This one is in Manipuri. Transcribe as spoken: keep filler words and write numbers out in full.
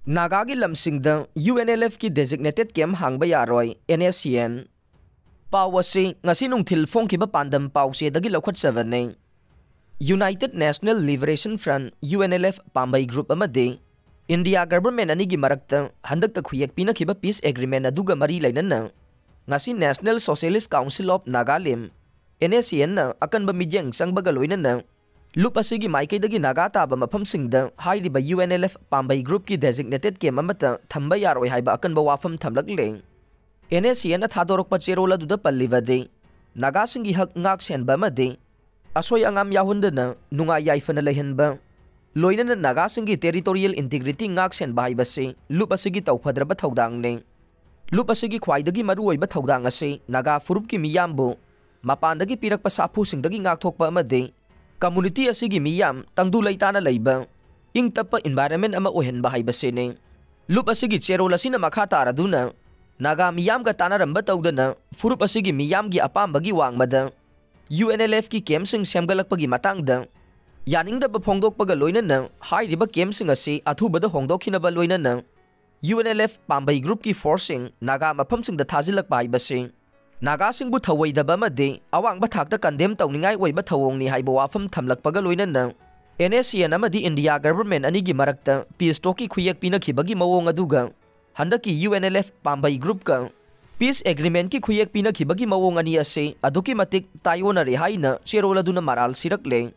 ꯅꯥꯒꯥꯒꯤ ꯂꯝꯁꯤꯡꯗ UNLFꯀꯤ designated camp ꯍꯥꯡꯕ ꯌꯥꯔꯣꯏ, NSCN꯫ ꯄꯥꯎ ꯑꯁꯤ ꯉꯁꯤ ꯅꯨꯡꯊꯤꯜ ꯐꯣꯡꯈꯤꯕ ꯄꯥꯟꯗꯝ ꯄꯥꯎꯆꯦꯗꯒꯤ ꯂꯧꯈꯠꯆꯕꯅꯤ꯫ United National Liberation Front, UNLF ꯄꯥꯝꯕꯩ group ꯑꯃꯗꯤ India government ꯑꯅꯤꯒꯤ ꯃꯔꯛꯇ ꯍꯟꯗꯛꯇ ꯈꯨꯌꯦꯛ ꯄꯤꯅꯈꯤꯕ peace agreement ꯑꯗꯨꯒ ꯃꯔꯤ ꯂꯩꯅꯅ ꯉꯁꯤ National Socialist Council of Nagalim, NSCNꯅ ꯑꯀꯟꯕ ꯃꯤꯠꯌꯦꯡ ꯆꯪꯕꯒ ꯂꯣꯏꯅꯅ ꯂꯨꯞ ꯑꯁꯤꯒꯤ ꯃꯥꯏꯀꯩꯗꯒꯤ ꯅꯥꯒꯥ ꯇꯥꯕ ꯃꯐꯝꯁꯤꯡꯗ ꯍꯥꯏꯔꯤꯕ UNLF ꯄꯥꯝꯕꯩ groupꯀꯤ designated camp ꯑꯃꯠꯇ ꯊꯝꯕ ꯌꯥꯔꯣꯏ ꯍꯥꯏꯕ ꯑꯀꯟꯕ ꯋꯥꯐꯝ ꯊꯝꯂꯛꯂꯦ꯫ NSCNꯅ ꯊꯥꯗꯣꯔꯛꯄ ꯆꯦꯔꯣꯜ ꯑꯗꯨꯗ ꯄꯜꯂꯤꯕꯗꯤ, ꯅꯥꯒꯥꯁꯤꯡꯒꯤ ꯍꯛ ꯉꯥꯛ ꯁꯦꯟꯕ ꯑꯃꯗꯤ ꯑꯁꯣꯏ ꯑꯉꯥꯝ ꯌꯥꯎꯍꯟꯗꯅ ꯅꯨꯡꯉꯥꯏ ꯌꯥꯏꯐꯅ ꯂꯩꯍꯟꯕ, ꯂꯣꯏꯅꯅ ꯅꯥꯒꯥꯁꯤꯡꯒꯤ territorial integrity ꯉꯥꯛ ꯁꯦꯟꯕ ꯍꯥꯏꯕꯁꯤ ꯂꯨꯞ ꯑꯁꯤꯒꯤ ꯇꯧꯐꯗ꯭ꯔꯕ ꯊꯧꯗꯥꯡꯅꯤ꯫ ꯂꯨꯞ ꯑꯁꯤꯒꯤ ꯈ꯭ꯋꯥꯏꯗꯒꯤ ꯃꯔꯨꯑꯣꯏꯕ ꯊꯧꯗꯥꯡ ꯑꯁꯤ ꯅꯥꯒꯥ ꯐꯨꯔꯨꯞꯀꯤ ꯃꯤꯌꯥꯝꯕꯨ ꯃꯄꯥꯟꯗꯒꯤ ꯄꯤꯔꯛꯄ ꯁꯥꯐꯨꯁꯤꯡꯗꯒꯤ ꯉꯥꯛꯊꯣꯛꯄ ꯑꯃꯗꯤ community ꯑꯁꯤꯒꯤ ꯃꯤꯌꯥꯝ ꯇꯪꯗꯨ ꯂꯩꯇꯥꯅ ꯂꯩꯕ, ꯏꯪ ꯇꯞꯄ environment ꯑꯃ ꯑꯣꯏꯍꯟꯕ ꯍꯥꯏꯕꯁꯤꯅꯤ꯫ ꯂꯨꯞ ꯑꯁꯤꯒꯤ ꯆꯦꯔꯣꯜ ꯑꯁꯤꯅ ꯃꯈꯥ ꯇꯥꯔꯗꯨꯅ ꯅꯥꯒꯥ ꯃꯤꯌꯥꯝꯒ ꯇꯥꯟꯅꯔꯝꯕ ꯇꯧꯗꯅ ꯐꯨꯔꯨꯞ ꯑꯁꯤꯒꯤ ꯃꯤꯌꯥꯝꯒꯤ ꯑꯄꯥꯝꯕꯒꯤ ꯋꯥꯡꯃꯗ UNLFꯀꯤ campꯁꯤꯡ ꯁꯦꯝꯒꯠꯂꯛꯄꯒꯤ ꯃꯇꯥꯡꯗ ꯌꯥꯅꯤꯡꯗꯕ ꯐꯣꯡꯗꯣꯛꯄꯒ ꯂꯣꯏꯅꯅ ꯍꯥꯏꯔꯤꯕ campꯁꯤꯡ ꯑꯁꯤ ꯑꯊꯨꯕꯗ ꯍꯣꯡꯗꯣꯛꯈꯤꯅꯕ ꯂꯣꯏꯅꯅ UNLF ꯄꯥꯝꯕꯩ groupꯀꯤ forceꯁꯤꯡ ꯅꯥꯒꯥ ꯃꯐꯝꯁꯤꯡꯗ ꯊꯥꯖꯤꯜꯂꯛꯄ ꯍꯥꯏꯕꯁꯤ ꯅꯥꯒꯥꯁꯤꯡꯕꯨ ꯊꯧꯑꯣꯏꯗꯕ ꯑꯃꯗꯤ ꯑꯋꯥꯡꯕ ꯊꯥꯛꯇ condemn ꯇꯧꯅꯤꯡꯉꯥꯏ ꯑꯣꯏꯕ ꯊꯧꯑꯣꯡꯅꯤ ꯍꯥꯏꯕ ꯋꯥꯐꯝ ꯊꯝꯂꯛꯄꯒ ꯂꯣꯏꯅꯅ NSCN ꯑꯃꯗꯤ India government ꯑꯅꯤꯒꯤ ꯃꯔꯛꯇ peace talkꯀꯤ ꯈꯨꯌꯦꯛ ꯄꯤꯅꯈꯤꯕꯒꯤ ꯃꯑꯣꯡ ꯑꯗꯨꯒ ꯍꯟꯗꯛꯀꯤ UNLF ꯄꯥꯝꯕꯩ groupꯀ peace agreementꯀꯤ ꯈꯨꯌꯦꯛ ꯄꯤꯅꯈꯤꯕꯒꯤ ꯃꯑꯣꯡ ꯑꯅꯤ ꯑꯁꯤ ꯑꯗꯨꯛꯀꯤ ꯃꯇꯤꯛ ꯇꯥꯏꯑꯣꯟꯅꯔꯦ ꯍꯥꯏꯅ ꯆꯦꯔꯣꯜ ꯑꯗꯨꯅ ꯃꯔꯥꯜ ꯁꯤꯔꯛꯂꯦ꯫